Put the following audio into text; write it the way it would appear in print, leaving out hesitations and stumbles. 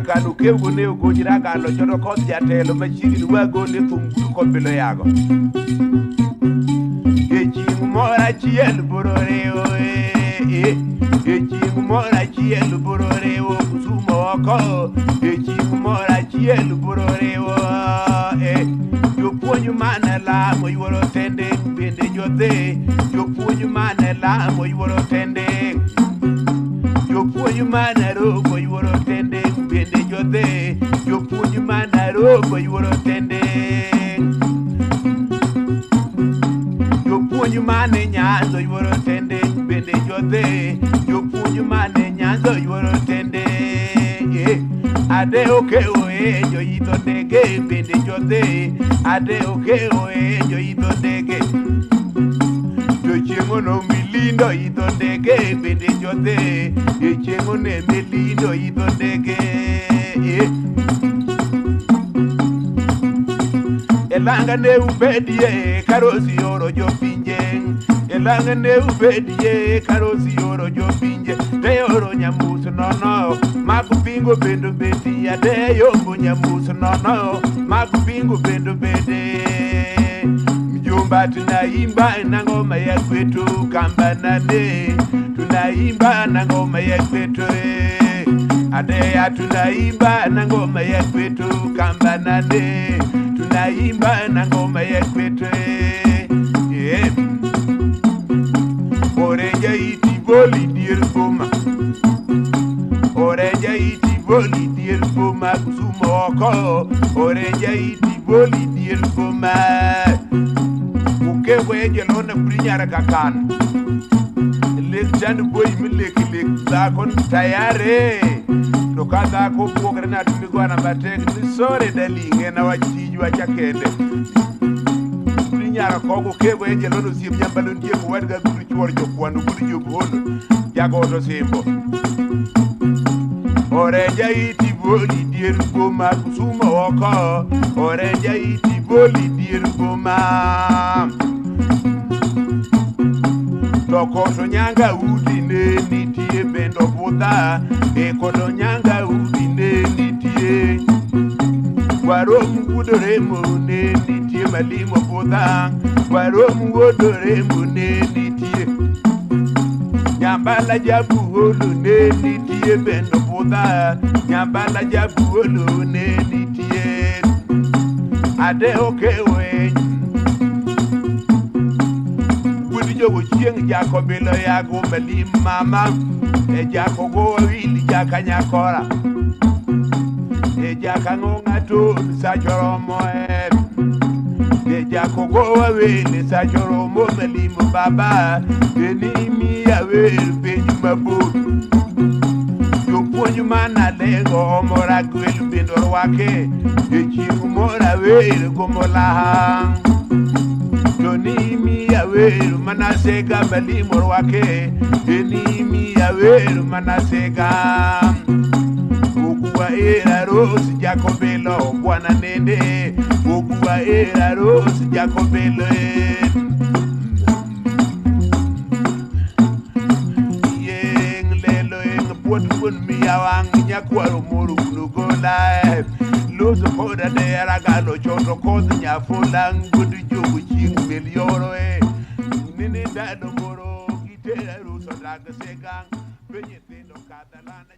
kano kewgo ne ogonj ragalo choto koth jatelo machiegni wagole thum gudu kobilo yago. E chieng' moro achiel boro riwo e chieng' moro achiel boro riwo Kisumo oko e chieng' moro achiel boro riwo e jopuonj mane lamo yuoro tende bende jodhi jopuonj mane lamo yuoro tende jopuonj mane rogo yuoro tende bende jodhi jopuonj mane rogo yuoro tende jopuonj mane nyanzo yuoro tende bende jodhi jopuonj mane nyanzo yuoro tende ade okewo e joidho ndege bende jodhi ade okewo e joidho ndege to chieng'ono milindo idho ndege bende jodhi e chieng'one milindo idho ndege Elanga ne ubedie karosi oro jopinje Elanga ne ubedie karosi oro jopinje Te oro nyamus nono mag pingo bendo bedi ade yombo nyamus nono mag pingo bendo bede Mjomba tunaimba na ngoma ya kwetu kamba nane tunaimba na ngoma ya kwetu Adea tunaimba na ngoma ya kwetu kamba nane tunaimba na ngoma ya kwetu Orenja iti boli dier boma Orenja iti boli dier boma Kisumo oko Orenja iti boli dier boma Ukewe jelona prinyara kakan Lek chand boy milek lek dhako tayare to ka dhako buogre na tuligwana matek ni sore dalinge na wachijwa chakende Prinyara kogo kewe jelona osiep nyambalo nitie kowadga gudu chuor jokwano gudu jobondo jagoto simbo Orenja iti boli dier boma Kisumo oko Orenja iti boli dier boma To koto nyanga udi ne nitie bendo budha e koto nyanga udi ne nitie Warom wuodoremo ne nitie malimo budha Warom wuodoremo ne nitie Nyambala jabuolo ne nitie bendo budha Nyambala jabuolo ne nitie Ade okewe Jogo chieng' jako bilo yago malim mama e jako go wili jaka nyakora e jaka ng'onga to sachoromo e jako go wili sachoromo malim baba e ni miya wer piny mabor jopuonj mana lengo omora gwel bendo rwake e chieng' mora wer gomolaha Toni miya wer manasega malimo rwake eni miya wer manasega Ogua era ros jakobelo bwana nende Ogua era ros jakobelo Yeng lelo eng puot kun miya wang nyakwaro moro kunugola Loso koda de aragalo choto koth nyafulang gudu jogo chieng' melioro e Nene ndalo moro gitera ruso dag segang be nyithindo kadhalana.